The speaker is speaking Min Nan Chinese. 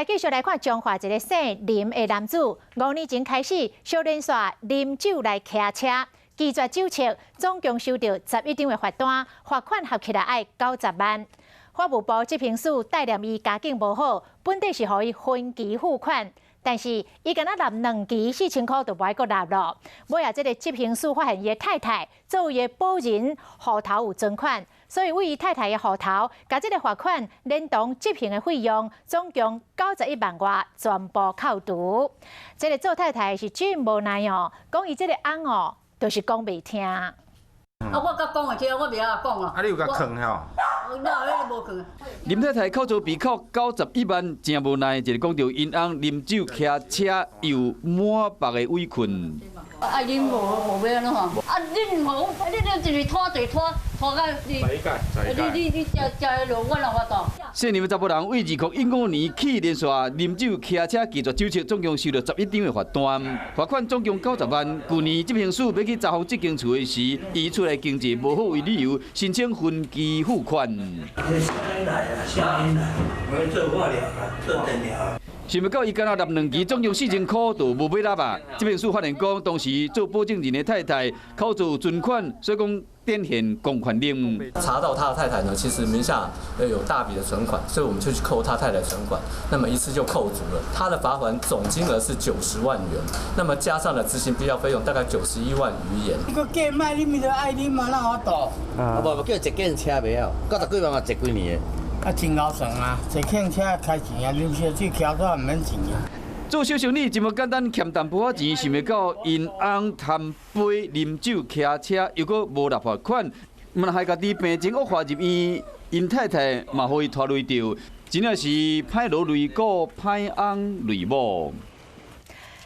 來繼續來看彰化一个姓林的男子，5年前開始，小連續啉酒來騎車，拒絕酒測，總共收到11張的罰單，罰款合起來愛90萬。法務部執行署帶念伊家境無好，本底是予伊分期付款，但是伊敢若納2期4000箍就無愛閣納咯。尾仔這个執行署發現伊的太太做伊的保人戶頭有存款，所以為伊太太的戶頭，共這个罰款連同執行的費用，總共91萬外全部扣除。這个做太太是真無奈哦，講伊這个翁哦，就是講袂聽。啊，我佮講會聽，我袂曉講啊。啊，你有共囥吼？哪有無囥？林太太扣除被扣91萬，真無奈，就是講著𪜶翁啉酒騎車又滿腹的委屈。啊，啉無無欲按怎吼？啊，恁無，你你一拖地拖拖到你，你你你食食彼落，我哪有法度？姓林的查埔人為2015年起連續啉酒騎車拒絕酒測，總共收到11張的罰單，罰款總共90萬。舊年執行署欲去查封這間厝的時，以厝內經濟無好為理由，申請分期付款。啥人來啊？啥人來？我做化療啊，做電療。想袂到伊敢若納兩期，總共4000箍就無欲納啊！執行署發現講，當時做保證人的太太口座有存款，所以講展現公權力。查到他的太太呢，其實名下有大筆的存款，所以我們就去扣他太太的存款，那麼一次就扣足了。他的罰款總金額是90萬元，那麼加上了執行必要費用，大概91萬餘元。你閣加賣，你咪就愛啉嘛，哪有法度？啊，無無叫坐計程車袂曉，90幾萬嘛坐幾年的。啊，真𠢕算啊！坐計程車開錢啊，啉燒酒騎車毋免錢啊。做小生意這麼簡單，欠淡薄仔錢，想袂到𪜶翁貪杯啉酒騎車，又閣無納罰款，毋但害家己病情惡化入院，𪜶太太嘛予伊拖累著，真正是歹驢累股，歹翁累某。